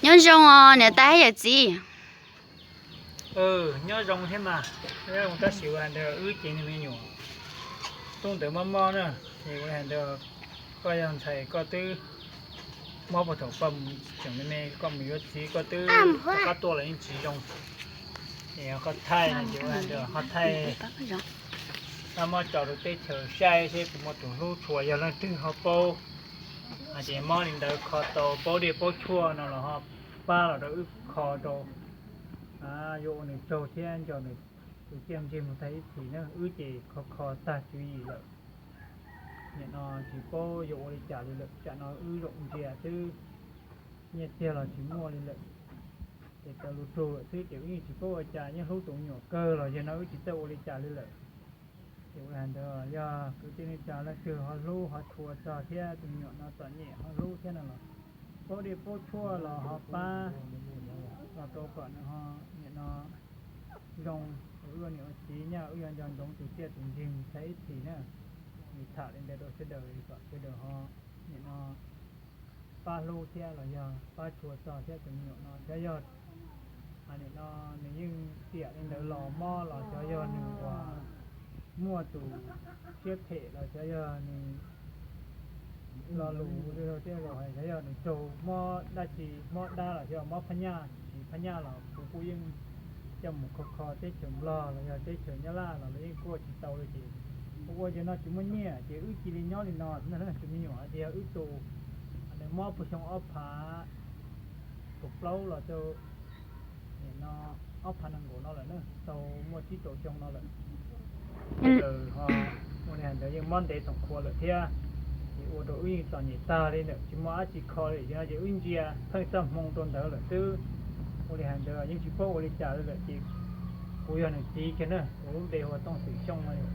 Nyob zoo os niam tais thiab yawm txiv. Nyob zoo thiab mas. Tab sis ua li ntawd wb ces nws me nyuam tub ntawd mob mob na, ces ua li ntawd koj yog ntxhais koj twb mob puag thaum koj tseem me me koj mus yuav txiv koj twb rov qab tuaj los yeej tsis zoo. Es koj thaij no ces ua li ntawd ho thaij, koj muab tso rau teb chaws saib seb puas muaj tus hlub tshua, yog leej twg ho paub hais tias mob li ntawd kho tau paub dej paub tshuaj no los ho pab los rau wb kho rau, yuav ua nws tsaug thiab nco nws tus txiaj ntsig mus tag ib txhis na. Wb ces kho kho tag tswv yim lawm, nim no tsis paub yuav ua li cas li lawm, tsam no wb zaum ntsia xwb, nyiaj txiag los tsis muaj li lawm. Ces tau lus rug lawm xwb ces wb yeej tsis paub ua cas, yeej hlub tus me nyuam kawg los yog no wb tsis txawj ua li cas li lawm. Ces ua li ntawd yog kwv tij neej tsa leej twg ho hlub ho tshua txog thiab tus me nyuam no txom nyem ho hlub thiab no los paub dej paub tshuaj los ho pab los rau kom nws ho nim no zoo, wb ua niam ua txiv nyaj wb yuav nco ntsoov tus txiaj tus ntsig mus tag ib txhis na. Nws tham li ntawd rau sawv daws kom sawv daws ho nim no pab hlub thiab los yog pab tshua txog thiab tus me nyuam no, xyov yog nim no nws yeej tiam li ntawd los mob los xyov yog nws uas muaj tus siab phem los xyov yog nws lo lus tej zaum hais xyov yog nws raug mob dab tsi, mob dab los xyov mob phab nyaj, tsis phab nyaj los kuv kuj yeej coj mus kho kho teb chaws Nplog los yog teb chaws Nyab Laj los lawv yeej kuaj tsis tau li ces ua ua ces no tsis muaj nyiaj ces wb cia li nyob li no xwb ntag. Tus me nyuam hais tias yog wb tus, nws mob puag xyoo ob phav kaum plaub los rau nim no ob phav nees nkaum no lawm na, tau muaj tsib rau xyoo no lawm. Ces lawv ho ua li ntawd yeej mob ntev txoom qhua lawm thiab, ces ua rau wb yeej txom nyem tag li ntawd tsis muaj dab tsi kho li. Ces no ces wb ntsia pheej txoj hmoo rau ntawd lawm xwb. Ua li hais ntawd yeej tsis paub ua li cas li lawm ces kuv yog nws txiv kiag na, kuv lub npe hu ua Tooj Xwm Xyooj no.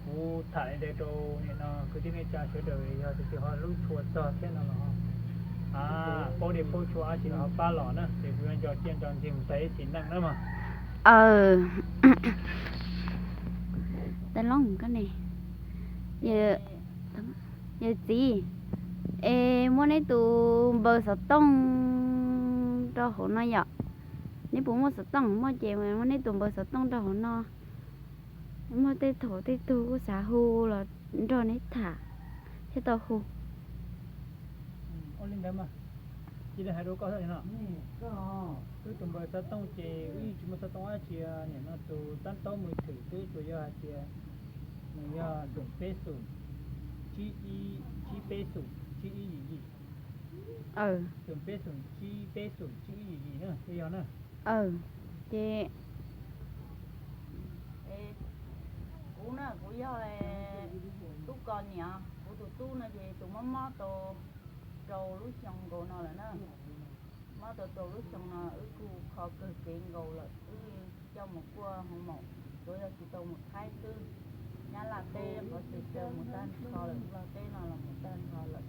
Kuv tham li ntawd rau nim no kwv tij neej tsa sawv daws yog tus twg ho hlub tshua txog thiab no los paub dej paub tshuaj dab tsi los ho pab los na, ces kuv yuav nco txiaj nco ntsig mus tag ib txhis neej na mog. Yawm txiv, es muab neb tus npawb xov tooj rau hauv no yom. Neb puas muaj xov tooj? Muaj ces muab neb tus npawb xov tooj rau hauv no. Muaj tej thaum tej tug kuj xav hu los nrog neb tham thiab tau hu. Ua li ntawd mas, cia li hais rau koj no, wb tus npawb xov tooj ces wb yeej tsis muaj xov tooj dab tsi, nim no tus tab taub mus thwm twb tsuas yog hais tias nws yog xoom peb xoom, tsib ib, tsib peb xoom, tsib ib yim yim. Xoom peb xoom, tsib peb xoom, tsib ib yim yim na, twb yog na. Ces kuv na kuv yog tub ko niam, kuv tus tub no ces tus mob mob tau rau lub xyoo nkaus no lawm na. Mob tau rau lub xyoo no wb kuj kho kawg kev nkaus lawm, wb coj mus kuaj hoo maum, tsuas yog tsis tau mus Thaib xwb. Nyab Laj teb qhov txhia chaw mus tag nrho lawm, Nplog teb no los mus tag nrho lawm,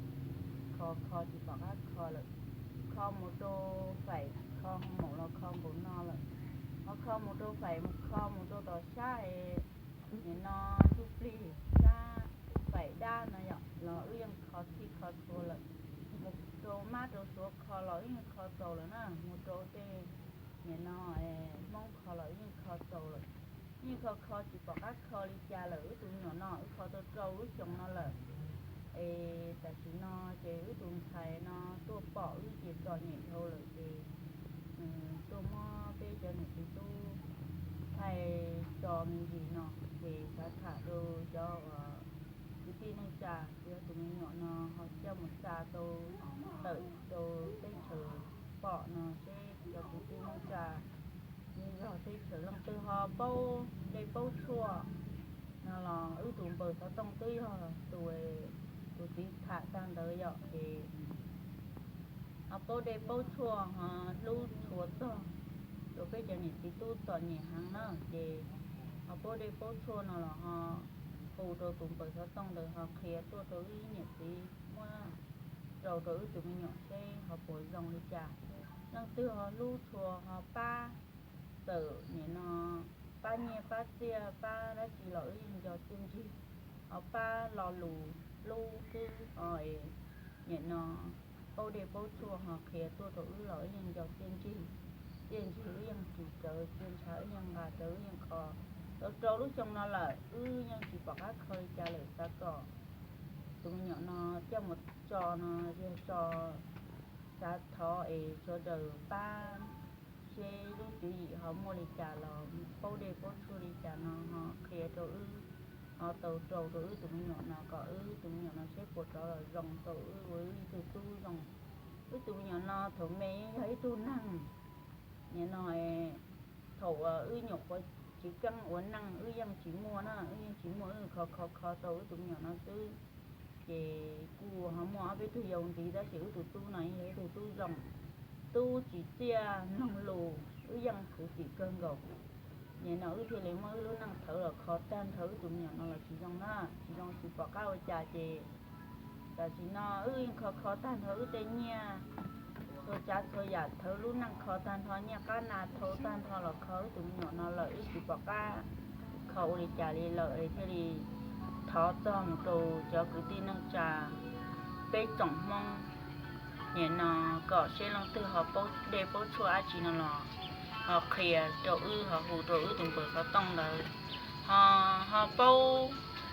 kho kho tsis pom qab kho lawm. Kho mus rau faim, kho hoo maum los kho nkaus no lawm, ho kho mus rau faim, mus kho mus rau tom sab es nim no ntsuj plig sab faim dab no yom los wb yeej kho txhij kho txhua lawm. Mus rau mab rau suav kho los wb yeej kho txaus lawm na, mus rau tej nim no Hmoob kho los wb yeej kho txaus lawm. Yeej kho kho tsis pom qab kho li cas lawm, wb tus me nyuam no wb kho tau rau lub xyoo no lawm. Es tam sim no ces wb tus ntxhais no tuaj pom wb ces txom nyem dhau lawm ces nws tuaj muab peb cov niam txiv tub thaij tso me ntsis no ces xav tham rau cov kwv tij neej tsa, yog tus me nyuam no ho coj mus xa tau tawm rau teb chaws pom no seb cov kwv tij neej tsa nyob zog teb chaws leej twg ho paub dej paub tshuaj no los wb tus npawb xov tooj twb yog tus, tus txiv tham tag ntawd yom ces ho paub dej paub tshuaj ho hlub tshua txog rau peb cov niam txiv tub txom nyem heev na ces ho paub dej paub tshuaj no los ho hu rau tus npawb xov tooj ntawd ho qhia tuaj rau wb niam txiv muab rau rau wb tus me nyuam seb ho puas zoo li cas. Leej twg ho hlub tshua ho pab txawm nim no pab nyiaj pab txiaj pab dab tsi los wb yeej nco txiaj ntsig, ho pab lo lus hlub xwb ho nim no paub dej paub tshuaj ho qhia tuaj rau wb los wb yeej nco txiaj ntsig, txiaj ntsig wb yeej ris rawv, txiaj ntshav wb yeej nqa rawv, wb yeej kho. Tau rau lub xyoo no lawm wb yeej tsis pom qab kho li cas lawm, xav kom tus me nyuam no coj mus tso no yog tso, xav thov es sawv daws pab seb lub tswv yim ho muaj li cas los paub dej paub tshuaj li cas no ho qhia rau wb, ho tau rau rau wb tus me nyuam no kom wb tus me nyuam no seb puas rov los zoo rau wb ua wb ib tug tub zoo. Wb tus me nyuam no thaum me yeej yog ib tug neeg, nim no thaum wb nyuam qhuav tsis keeb ua neej wb yeej tsis muaj na, wb yeej tsis muaj, wb kho kho kho tau wb tus me nyuam no xwb. Ces kuj ho muaj ob peb tug yau ntxiv tab sis wb tus tub no yog ib tug tub zoo, tub tsim txiaj mloog lus, wb yeej khuv xim kawg nkaus. Nim no wb thiaj li muab wb lub neej thawv los kho tag nrho wb tus me nyuam no los tsis zoo na, tsis zoo tsis pom qab ua cas ces tam sim no wb yeej kho kho tag nrho wb tej nyiaj, txhua tsav txhua yam thawv lub neej kho tag nrho, nyiaj qab nas thau tag nrho los kho wb tus me nyuam no lawm wb tsis pom qab kho ua li cas li lawm es thiaj li thov txog mus rau cov kwv tij neej tsa peb tsoom Hmoob nim no kom seb leej twg ho paub dej paub tshuaj dab tsi no los ho qhia rau wb, ho hu rau wb tus npawb xov tooj ntawd, ho, ho paub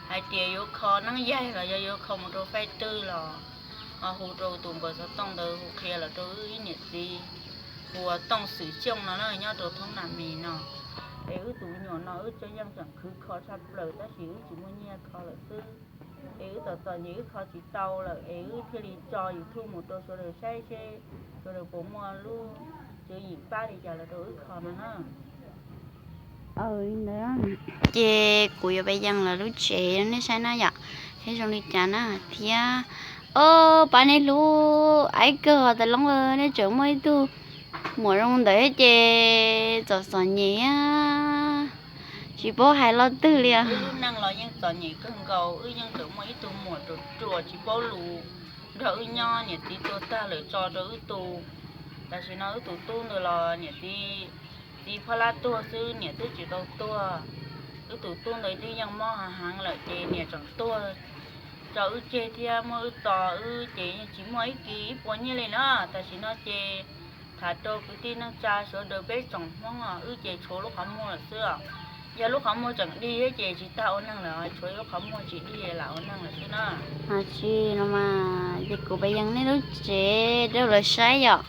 hais tias yuav kho neeb yaig los yog yuav kho mus rau faib twg los ho hu rau tus npawb xov tooj ntawd hu qhia los rau wb ib niam txiv hu ua Tooj Xwm Xyooj no na, nyob rau thoob Nas Mis no. Es wb tus me nyuam no wb tseem yeej tseem khwv kho tshaj plaws tab sis wb tsis muaj nyiaj kho lawm xwb. Es wb txom txom nyem wb kho tsis tau lawm es wb thiaj li tso YouTube mus rau sawv daws saib seb sawv daws puas muaj lub tswv yim pab li cas los rau wb kho no na. Ces kuv yuav pab yees lawv lub tsev nej saib na yom, seb zoo li cas na thiab. O, pab nej hlub aib kawg tas loob, nej tseem muaj ib tug muam zoo ntawd ces txom txom nyem, tsis paub hais lo twg li. Wb lub neej los yeej txom nyem kawg nkaus, wb yeej tseem muaj ib tug muam ruam ruam tsis paub lus nrog wb nyob, niam txiv tuag tag lawm tso rau wb tu. Tam sim no wb tus tub ntawd los niam txiv, txiv Phaj Lab tuag xwb, niam twb tsis tau tuag. Wb tus tub ntawd twb yeej mob heev heev lawm ces niam tseem tuag tso wb tseg thiab muab wb tso, wb ces yeej tsis muaj ib kis ib puas nyiaj li na. Tam sim no ces tham rau kwv tij neej tsa sawv daws peb tsoom Hmoob os, wb ces tshuav lub qhov muag lawm xwb os. Yog lub qhov muag tseem dig ces tsis tas ua neeg lawm, tshuav ib lub qhov muag tsis dig lam ua neeg lawm xwb na. Tsis no mas ces kuv pab yees nej lub tsev rau lawv saib yom.